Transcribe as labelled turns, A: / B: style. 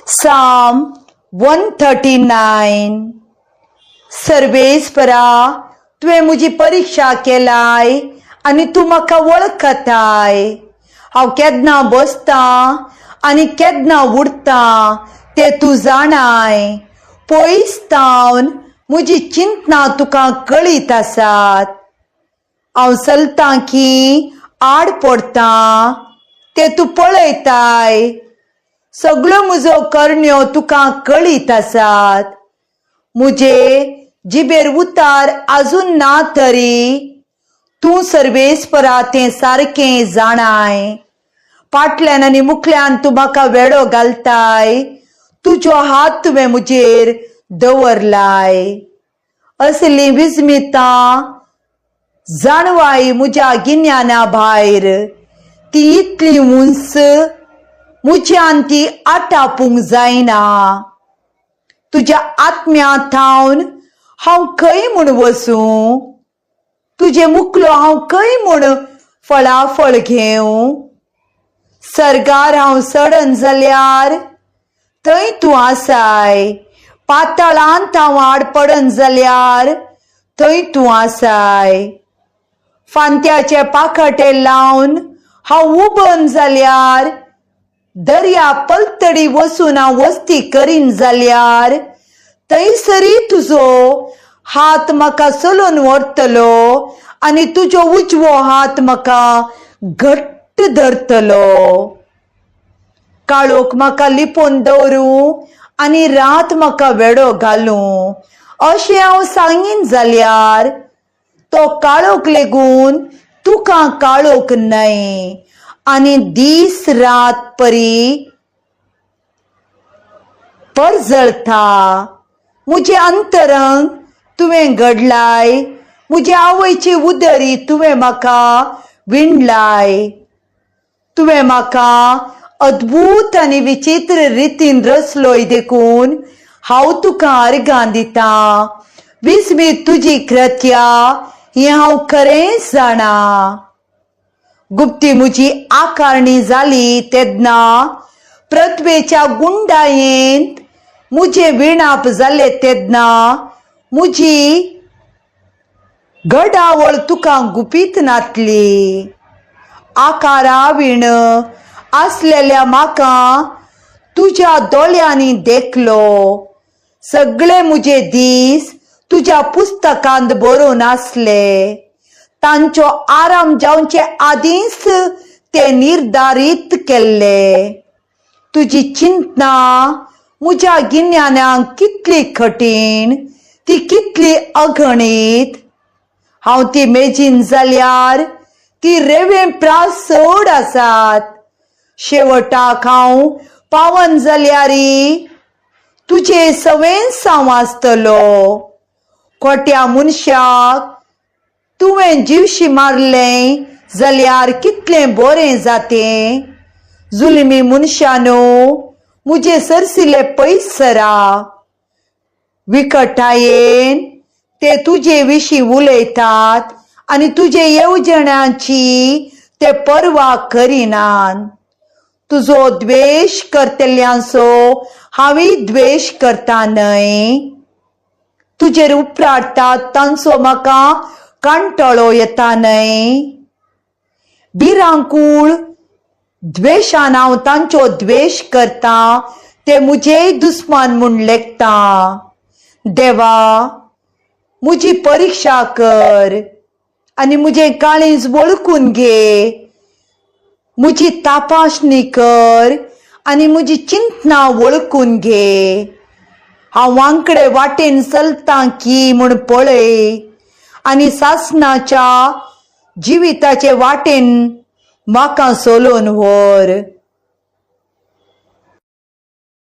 A: Psalm 139. सर्वेस्परा, तुवें म्हजी परिक्षा केलाय आनी तूं म्हाका वळखताय. हांव केन्ना बसतां आनी केन्ना उडतां तें तूं जाणाय. पयस तावन म्हजी चिंतनां तुका कळीत आसात. हांव चलतां की आड पडटां तें तूं पळयताय. सगळ्यो म्हजो करण्यो तुका कळीत आसात. म्हजे जिबेर उतार आजून ना तरी तूं सर्वेस्परा तें सारकें जाणाय. फाटल्यान आनी मुखल्यान तूं म्हाका वेडो घालताय. तुजो हात तुवें म्हजेर दवरलाय. असली विस्मितां जाणवाय म्हज्या गिन्याना भायर. ती इतली उंच, म्हज्यान ती आटापूंक जायना. तुज्या आत्म्या थावन हांव खंय म्हूण वसूं? तुजे मुखलो हांव खंय म्हूण फळाफळ घेवं? सर्गार हांव सडन जाल्यार थंय तूं आसाय. पातळांत हांव आड पडन जाल्यार थंय तूं आसाय. फांत्याचे पाखटे लावन हांव उबन जाल्यार, दर्या पलतडी वचून हांव वस्ती करीन जाल्यार, थंयसरी तुजो हात म्हाका चलोवन व्हरतलो आनी तुजो उजवो हात म्हाका घट्ट धरतलो. काळोख म्हाका लिपोवन दवरूं आनी रात म्हाका वेडो घालूं अशें हांव सांगीन जाल्यार, तो काळोख लेगून तुका काळोख न्हय आनी दीस रात परी परजळता. म्हजें अंतरंग तुवें घडलाय. म्हजे आवयची उदरी तुवें म्हाका विणलाय. तुवें म्हाका अद्भूत आनी विचित्र रितीन रचलोय, देखून हांव तुका अर्गां दितां. विस्मीत तुजी कृत्या हें हांव खरेंच जाणा. गुप्ती म्हजी आकारणी जाली तेन्ना, पृथ्वेच्या गुंडायेंत म्हजें विणाप जालें तेन्ना, म्हजी घडावळ तुका गुपीत नातली. आकारावीण आसलेल्या म्हाका तुज्या दोळ्यांनी देखलो. सगळे म्हजे दीस तुज्या पुस्तकांत बरोवन आसले. तांचो आराम जावचे आदींच ते निर्धारीत केल्ले. तुजी चिंतना म्हज्या गिन्यानाक कितली कठीण, ती कितली अगणीत! हांव ती मेजीन जाल्यार ती रेंवे प्रास चड आसात. शेवटाक हांव पावन जाल्यारी तुजे सवेंच हांव आसतलो. खोट्या मनशाक तुवें जिवशी मारलें जाल्यार कितलें बरें जातें! जुलमी मनशानो, म्हजे सरसिले पयस सरा. विकटायेन ते तुजे विशीं उलयतात आनी तुजे येवजण्यांची ते पर्वा करिनात. तुजो द्वेश करतल्यांचो हांवूय द्वेश करता न्हय? तुजेर उपराटतात तांचो म्हाका कांटाळो येता न्हय? भिरांकूळ द्वेशान हांव तांचो द्वेश करता. ते म्हजेय दुस्मान म्हूण लेखता. देवा, म्हजी परिक्षा कर आनी म्हजें काळीज वळखून घे. म्हजी तपासणी कर आनी म्हजी चिंतनां वळखून घे. हांव वांकडे वाटेन चलतां की म्हूण पळय आनी सासणाच्या जिविताचे वाटेन म्हाका चलोवन व्हर.